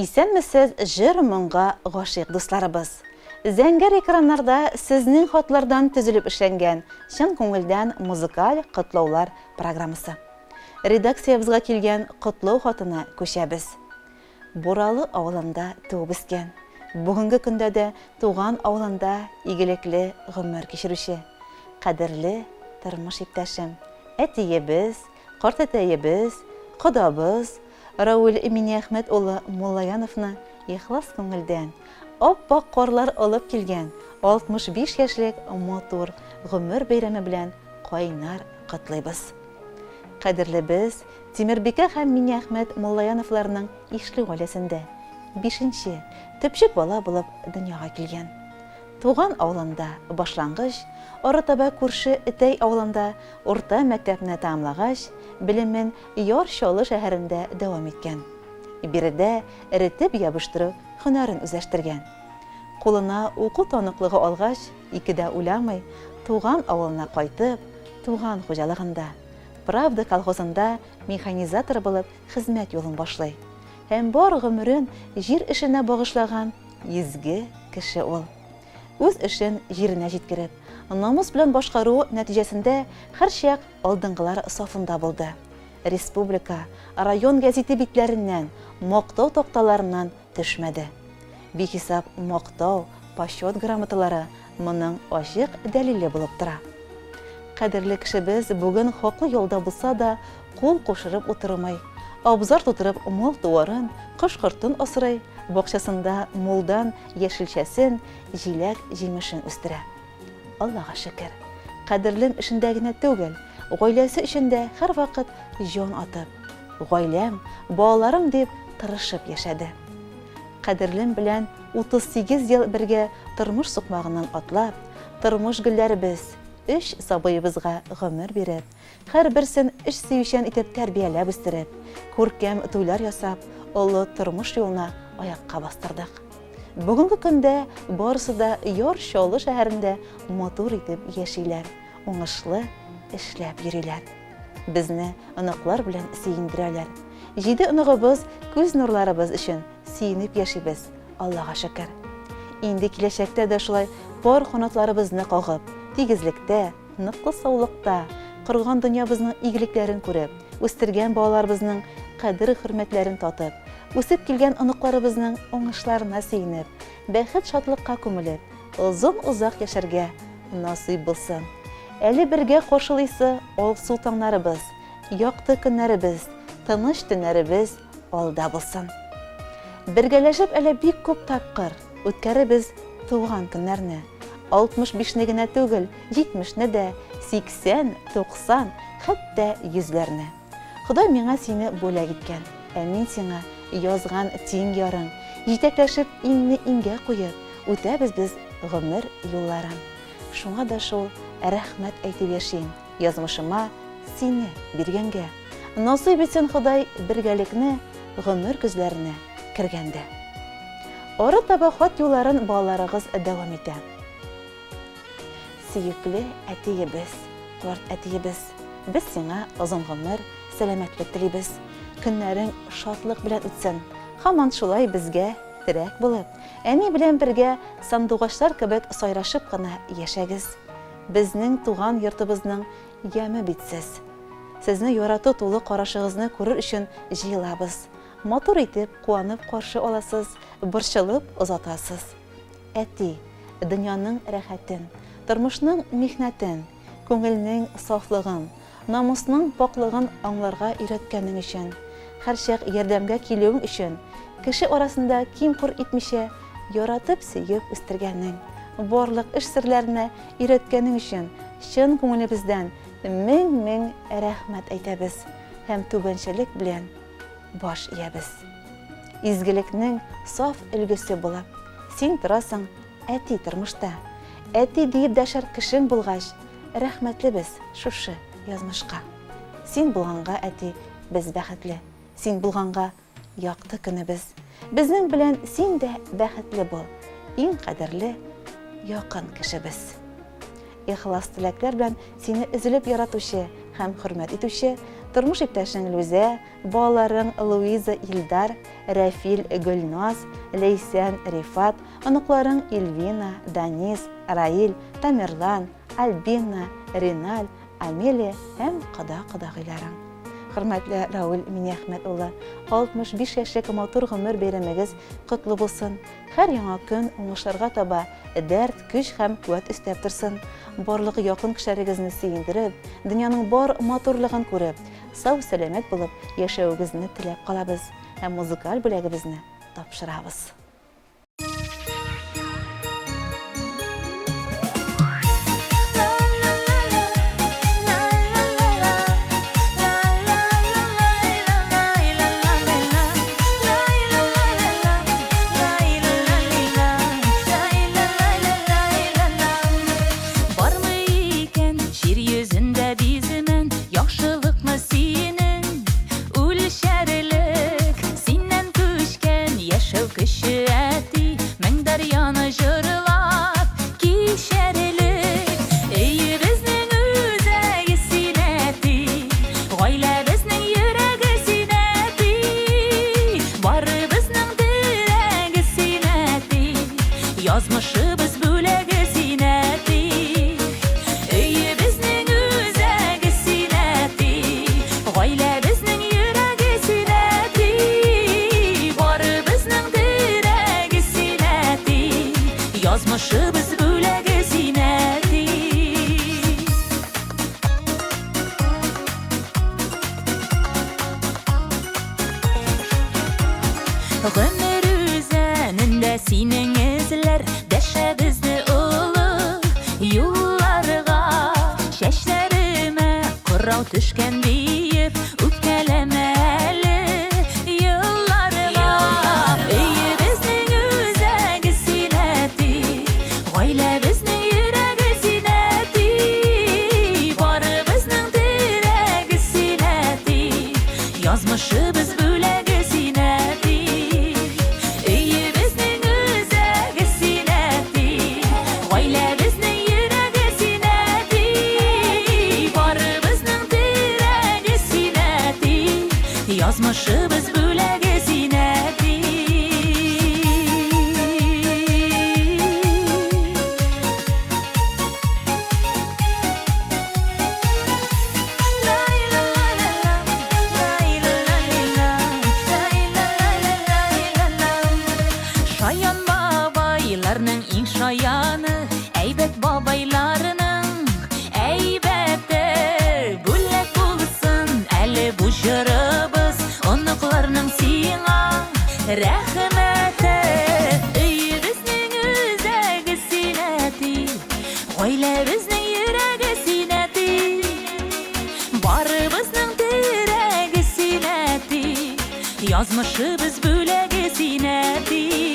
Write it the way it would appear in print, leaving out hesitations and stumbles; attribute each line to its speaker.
Speaker 1: Исәнмесез, җыр-моңга гашыйк дусларыбыз! Зәңгәр экраннарда сезнең хатлардан төзелеп эшләнгән чын күңелдән музыкаль котлаулар программасы. Редакциябезгә килгән котлау хатына күчәбез. Буралы авылында туып үскән, бүгенге көндә дә туган авылында игелекле гомер кичерүче, кадерле тормыш иптәшем, әтиебез, картәтәебез, кодабыз, Равил Миниәхмәт улы Муллаяновны ихлас күңелдән, ап-ак карлар алып килгән 65 яшьлек матур гомер бәйрәме белән кайнар котлыйбыз. Кадерлебез, Тимербикә һәм Миниәхмәт Муллаяновларның ишле гаиләсендә бишенче, төпчек бала булып дөньяга килгән. Туган авылында башлангыч, арытаба күрше Этәй авылында урта мәктәпне тәмамлагач, белемен Яр Чаллы шәһәрендә дәвам иткән. Биредә эретеп ябыштыру һөнәрен үзләштергән. Кулына уку таныклыгы алгач, ике дә уйламый, туган авылына кайтып, туган хуҗалыгында, Правда колхозында механизатор булып хезмәт юлын башлый. Һәм бар гомерен җир эшенә багышлаган изге кеше ул. Үз эшен җиренә җиткереп, намус белән башкаруы нәтиҗәсендә һәрчак алдынгылар сафында булды. Республика, район гәзите битләреннән, мактау такталарыннан төшмәде. Бихисап мактау, почет грамоталары моның ачык дәлиле булып тора. Кадерле кешебез бүген хаклы ялда булса да, кул кушырып утырмый. Абзар тутырып мал-туарын, кош-кортын асрый, бакчасында мулдан яшелчәсен, җиләк-җимешен үстерә. Аллага шөкер, кадерлем эшендә генә түгел, гаиләсе өчен дә һәрвакыт җан атып, гаиләм, балаларым дип тырышып яшәде. Кадерлем белән 38 ел бергә тормыш сукмагыннан атлап, тормыш гөлләребез, өч сабыебызга гомер биреп, һәрберсен эш сөючән итеп тәрбияләп үстереп, күркәм туйлар ясап, олы тормыш юлына аякка бастырдык. Бүгенге көндә барысы да Яр Чаллы шәһәрендә матур итеп яшиләр, уңышлы эшләп йөриләр. Безне оныклар белән сөендерәләр. Җиде оныгыбыз күз нурларыбыз өчен сөенеп яшибез, Аллага шөкер. Инде киләчәктә дә шулай пар канатларыбызны кагып, тигезлектә, Ныклы саулыкта, корган дөньябызның игелекләрен күреп, үстергән балаларыбызның кадер-хөрмәтләрен татып, үсеп килгән оныкларыбызның уңышларына сөенеп, бәхет-шатлыкка күмелеп, озын-озак яшәргә насыйп булсын. Әле бергә каршылыйсы алсу таңнарыбыз, якты көннәребез, тыныч төннәребез алда булсын. Бергәләшеп әле бик күп тапкыр үткәрербез туган көннәрне. 65 не генә түгел, 70 не дә, 80, 90, хәтта йөзләрне. Ходай миңа сине бүләк иткән, ә мин сиңа язган тиң ярың. Җитәкләшеп, иңне иңгә куеп, үтәбез без гомер юлларын. Шуңа да шул рәхмәт әйтеп яшим, язмышыма сине биргәнгә. Насыйп итсен Ходай бергәлекне гомер көзләренә кергәндә. Ары таба хат юлларын балаларыгыз дәвам итә. Сөекле әтиебез, карт әтиебез, без сиңа озын гомер, сәламәтлек телибез. Көннәрең шатлык белән үтсен. Һаман шулай безгә терәк булып, әни белән бергә сандугачлар кебек сайрашып кына яшәгез. Безнең туган йортыбызның яме бит сез. Сезне ярату тулы карашыгызны күрер өчен җыелабыз. Матур итеп, куанып каршы аласыз, борчылып озатасыз. Әти, дөньяның рәхәтен, тормышның михнәтен, күңелнең сафлыгын, намусның пакълыгын аңларга өйрәткәнең өчен, һәрчак ярдәмгә килүең өчен, кеше арасында ким-хур итмичә, яратып-сөеп үстергәнең, барлык эш серләренә өйрәткәнең өчен чын күңелебездән мең-мең рәхмәт әйтәбез һәм түбәнчелек белән баш иябез. Изгелекнең саф өлгесе булып, син торасың, әти, тормышта. Әти диеп дәшәр кешең булгач, рәхмәтлебез шушы язмышка. Син булганга, әти, без бәхетле. Син булганга, якты көнебез. Безнең белән син дә бәхетле бул, иң кадерле, якын кешебез. Ихлас теләкләр белән сине өзелеп яратучы һәм хөрмәт итүче Тормыш иптәшең Лүзә, балаларың Луиза, Илдар, Рәфил, Гөлназ, Ләйсән, Рифат, оныкларың Ильвина, Данис, Раил, Тамерлан, Альбина, Риналь, Амелия һәм кода-кодагыйларың. Хөрмәтле Рауль Миниәхмәт улы, 65 яшьлек матур гомер бәйрәмегез котлы булсын! Һәр яңа көн уңышларга таба дәрт, көч һәм куәт өстәп торсын. Барлык якын кешеләрегезне сөендереп, дөньяның бар матурлыгын күреп, сау-сәламәт булып яшәвегезне теләп калабыз һәм музыкаль бүләгебезне тапшырабыз.
Speaker 2: Бармы икән җир йөзендә биземән Яхшылыкны синең үлчәрлек Синнән күчкән яшәү көче әти Мең дәрьяны җырлап кичәрлек Өебезнең үзәге син әти Гаиләбезнең йөрәге син әти Барыбызның терәге син әти Язмышыбыз бүләге син әти Өебезнең үзәге син әти Гаиләбезнең йөрәге син әти Барыбызның терәге син әти Язмышыбыз бүләге син әти Гомер үзәнендә синең эзләр Дәшә безне олы юлларга. Чәчләремә кырау төшкән диеп Үпкәләмә әле елларга. Өебезнең үзәге син, әти, Гаиләбезнең йөрәге син, әти, Барыбызның терәге син, әти, Язмышыбыз бүләге син, әти. Өебезнең үзәге син, әти, Гаиләбезнең йөрәге син, әти, Барыбызның терәге син, әти, Язмышыбыз бүләге син, әти. Шаян бабайларның иң шаяны, әйбәт бабайларның әйбәте. Бүләк булсын әле бу җырыбыз, оныкларның сиңа рәхмәте. Өебезнең үзәге син, әти, гаиләбезнең йөрәге син, әти. Барыбызның терәге син, әти, язмышыбыз бүләге син, әти.